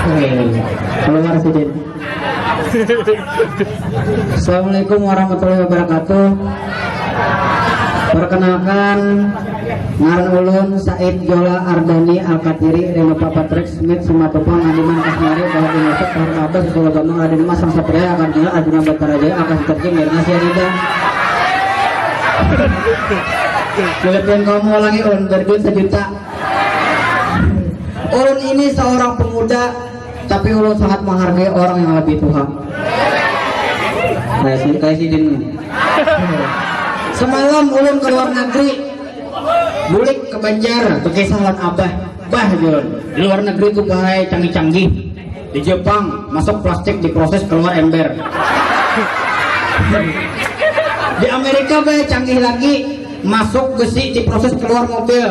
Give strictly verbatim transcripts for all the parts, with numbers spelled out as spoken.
Oke, keluar sidin. Assalamualaikum warahmatullahi wabarakatuh. Perkenalkan, ngaran ulun Said Jola Ardani Alkatiri, Rino Patrick Smith Simatupang, Andiman Kasmari, Bahar Dimasuk, Bahar Mabas, Solo Bambang, Raden Mas, Sang Satria, Akan Jaya, Arjuna Batara Jaya, Akan Sutarji, Mirna Sianida. Kelebihan kamu lagi ulun berduit sejuta. Ulun ini seorang pemuda, tapi ulun sangat menghargai orang yang lebih tua. Kayak si, kayak si Din. Semalam ulun ke luar negeri, bulik ke Banjar, berkisah lawan abah. Bah, ulun. Di luar negeri tuh bahaya canggih-canggih. Di Jepang, masuk plastik diproses keluar ember. Di Amerika bahaya canggih lagi, masuk besi diproses keluar mobil.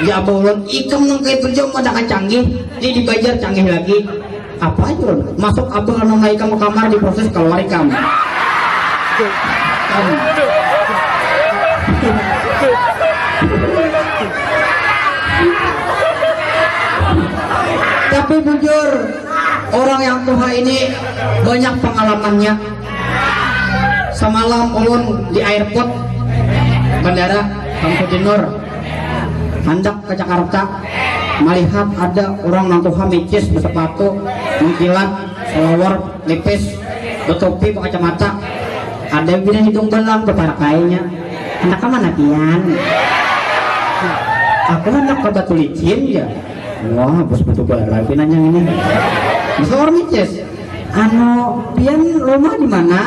Ya abah ulun, ikam nang kaya tu jua madakan canggih, di di Banjar canggih lagi. Apa aja ulun? Masuk abah anu ikam ke kamar diproses keluar ikam. Kam. Tapi bujur, orang yang tuha ini banyak pengalamannya. Samalam ulun di airport bandara Samsudinur, handak ke Jakarta, malihat ada urang nang tuha micis, besepatu, mengkilat, selawar, lipis, betopi, bekacamata. Ada bina hidung belang, beparakainya. Handak ka mana pian? Aku handak ka Batu Licin, ya. Wah, bos betul banar pinanya ini. Besawar micis. Anu, pian rumah di mana?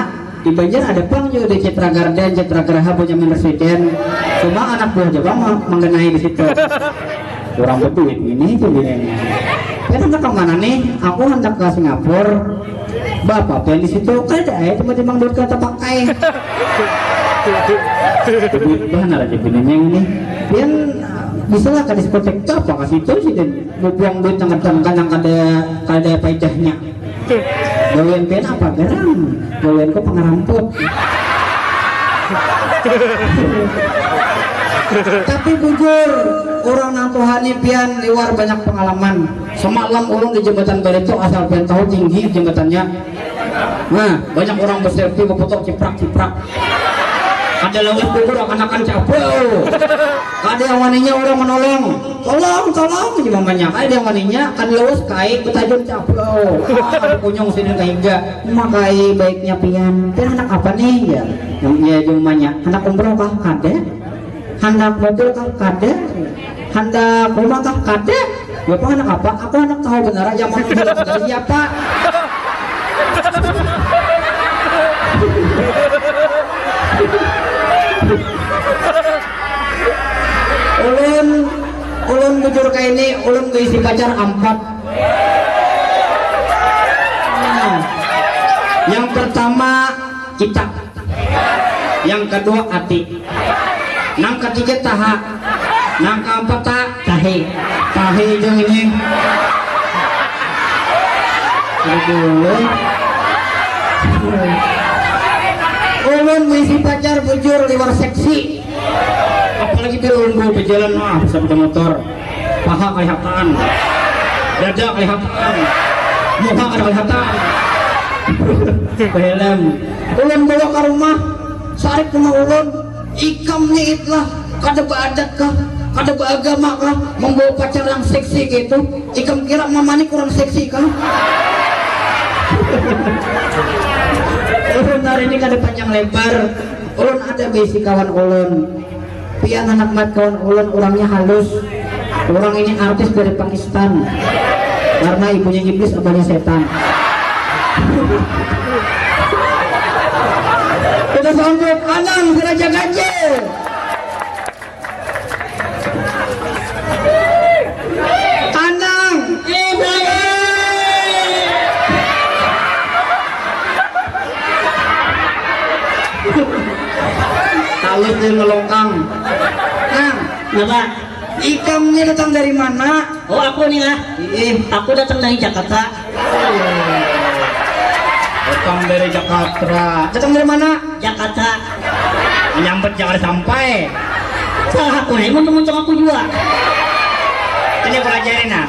Di Banjar ada pang juga di Citra Garden, Citra Graha, Bonyamin Residen. Cuma anak buah Jepang ma-, manggenai di situ. Kurang beduit ini itu bilangnya. Pian handak ke mana nih? Aku handak ke Singapura. Bapak pian di situ kada ada, cuma timbang duit kada pakai. Duit banar aja bininya ini. Pian bisa lah ke diskotik apa ke situ sih dan buang duit nang kada, nang kada, kada faedahnya. Gawian pian apa garang? Gawianku pangaramput. Tapi bujur, urang nang tuha ni pian liwar banyak pengalaman. Samalam ulun di jembatan Barito, asal pian tahu tinggi jembatannya. Nah, banyak urang beselfie, befoto ciprak-ciprak. Kada lawas bujur, akanakan capeu. Kada yang waninya urang menolong. Tolong, tolong, jar mamanya. Kada yang waninya, kada lawas kai, betajun capeu. Ah, kunyung sidin kahiga. Uma kai baiknya pian. Pian handak apa nih? Jar. Yang iya jar mamanya. Handak umroh kah? Kada. Handak mobil kah? Kada. Handak rumah kah? Kada. Bapak handak apa? Aku handak tahu benar aja mau nunggu dari siapa. Ulun, ulun bujur kayak ini, ulun berisi pacar empat. Nah, yang pertama kita, yang kedua ati, nang ketiga taha, nang keempat ta tahi, tahi jeng ini. Aduh. Ulun misi pacar bujur liwar seksi. Apalagi bila ulun bawa berjalan, wah, bisa motor. Paha kelihatan, dada kelihatan, muha kada kelihatan. Helm. Ulun bawa ke rumah, sarik rumah ulun. Ikam ni itlah, kada beadat kah, kada beagama kah, membawa pacar yang seksi gitu. Ikam kira mama ni kurang seksi kah? Ulun hari ini kada panjang lebar. Ulun ada bisi kawan ulun. Pian handak mat kawan ulun, urangnya halus. Urang ini artis dari Pakistan. Karena ibunya iblis, abahnya setan. Kita sambut Anang si Raja Ganjil. Anang. Halus dia melongkang. Nang, kenapa? Ikam ni datang dari mana? Oh, aku nih lah. Ih, aku datang dari Jakarta. Datang dari Jakarta. Datang dari mana? Jakarta. Menyambut jangan sampai. Salah aku nih, untung-untung aku juga. Ini pelajarin nah.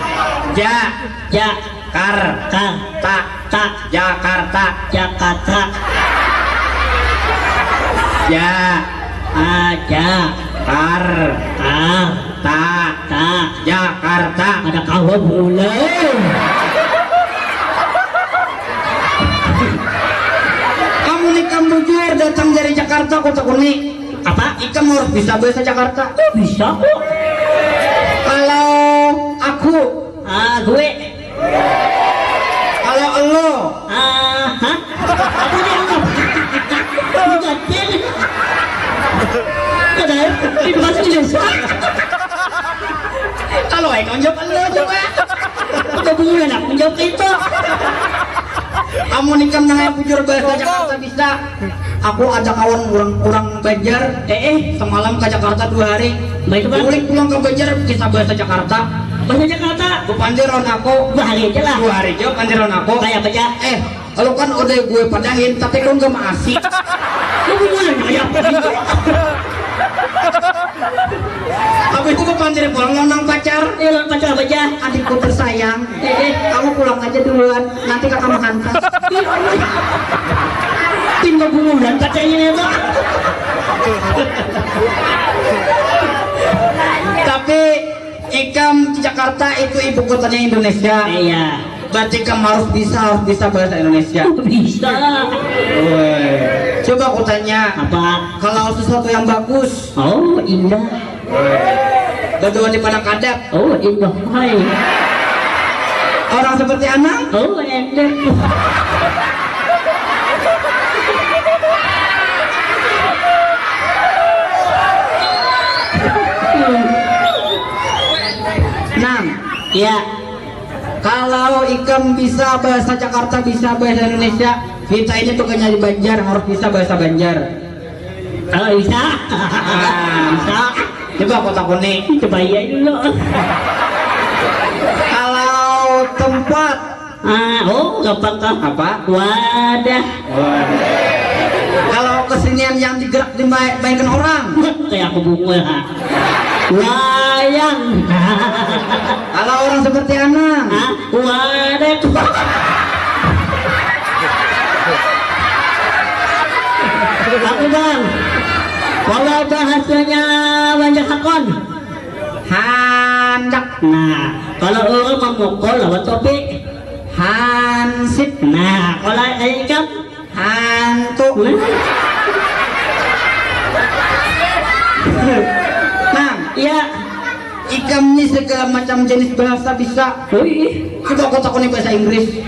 Ja. Ja. Kar. Kar. Ta. Ta. Jakarta. Jakarta. Ja. A, ja. Kar. Kar. Ta. Ta. Jakarta. Kada kawa bulan. Kamu ni kam bujur datang dari Jakarta, ku takuni. Apa? Ikam harus bisa bahasa Jakarta. Oh, bisa kok. Kalau aku. Ah, gue. Kalau elo. Ah, hah? Apa dia apa? Bukan. Padahal di bahasa Indonesia. Kalau aing menjawab elo coba. Udah bulan aku menjawab itu. Amun ikam nang bujur bahasa Jakarta bisa. Aku ada kawan orang orang Banjar. Eh, eh. Semalam ke Jakarta dua hari. Baik, Bang. Balik pulang ke Banjar kisah bahasa Jakarta. Bahasa Jakarta. Gue pandir lawan aku. Dua hari aja lah. Dua hari aja pandir lawan aku. Kayak apa aja? Eh, lu kan udah gue padahin, tapi lu gak maasi. Lu gimana kayak apa gitu? Habis itu gue pandir pulang lawan nang pacar. Eh, lawan pacar apa aja? Adikku tersayang. Eh, eh. Kamu pulang aja duluan. Nanti kakak makan tas. Pintu bungulan kacanya itu. Tapi ikam Jakarta itu ibu kotanya Indonesia. Iya. Berarti kamu harus bisa, harus bisa bahasa Indonesia. Bisa. Woi. Coba aku tanya. Apa? Kalau sesuatu yang bagus. Oh, indah. Betuan di padang kadap. Oh, indah. Hai. Orang seperti Anang. Oh, endek. Nang. Iya. Kalau ikam bisa bahasa Jakarta, bisa bahasa Indonesia, kita ini tuh di Banjar harus bisa bahasa Banjar. Oh, bisa. Ah. Bisa. Coba aku takuni. Coba iya dulu. Kalau tempat. Ah, oh, gampang kah? Apa? Wadah. Wadah. Kalau kesenian yang digerak dimainkan orang. Kayak aku bungul, ha. Wayang. Kalau orang seperti Anang. Hah? Wadah. Aku, Bang. Kalau bahasanya banyak hakon. Handak. Nah, kalau orang memukul lawan topi. Hansip. Nah, kalau kayak ikan. Hantu. Nah. Nah, iya. Ikam ni segala macam jenis bahasa bisa. Ui. Coba aku takuni bahasa Inggris.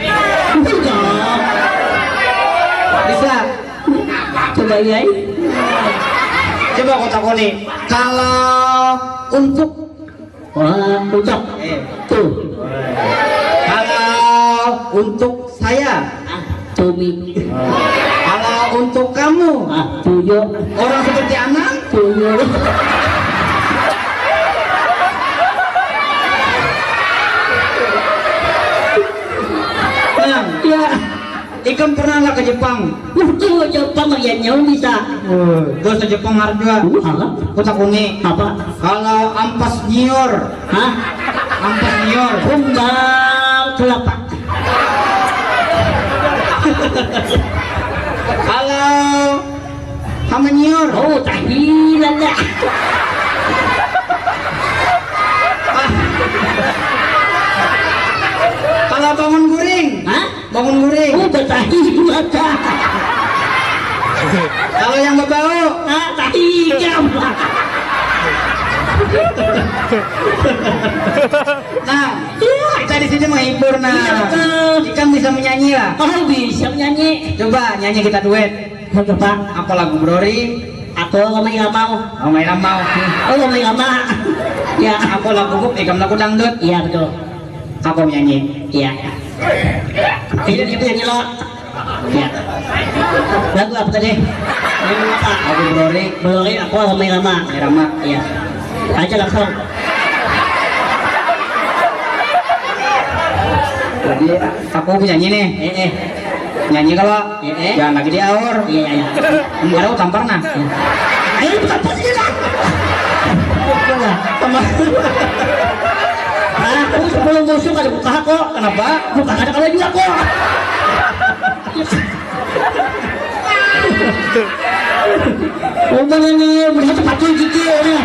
Bisa. Coba iya. Coba aku takuni. Kalau untuk. Wah, ucap. Eh. Tuh. Kalau untuk saya. Ah, tumi. Kalau untuk kamu. Ah, tuyo. Orang seperti Anang. Tuyo. Nah, ya. Ikam pernah lah ke Jepang? Waduh, Jepang ya nyau bisa. Oh, bahasa Jepang harus juga. Wah. Aku takuni. Apa? Kalau ampas nyiur. Hah? Ampas nyiur. Kumbang kelapa. Kalau hama nyiur. Oh, tahi lala. Ah. Kalau bangun guring. Hah? Bangun guring. Oh, batahi mata. Kalau yang berbau. Ah, tahi ikam. Nah, kita di sini menghibur, nah. Iya, betul. Ikam bisa menyanyi lah. Oh, bisa menyanyi. Coba nyanyi kita duet. Coba. Apa lagu Brori? Aku Rhoma Irama. Rhoma Irama. Oh, Rhoma Irama. Ya. Aku lagu pop, ikam lagu dangdut. Iya, betul. Aku nyanyi. Iya. Iya, dia penyanyi lo. Iya. Lagu apa tadi? Lagu apa? Aku Brori. Brori, aku Rhoma Irama. Irama. Iya. Aja langsung. Jadi aku penyanyi nih. Eh, eh. Nyanyi kalau. Eh, eh. Jangan lagi diaur. Iya, iya, iya. Enggak tahu tampar nah. Ayo, tampar sini lah. Sama. Ah, aku sepuluh musuh kada buka kok. Kenapa? Buka kada kawa jua kok. Umpan ini melihat sepatu gigi ini.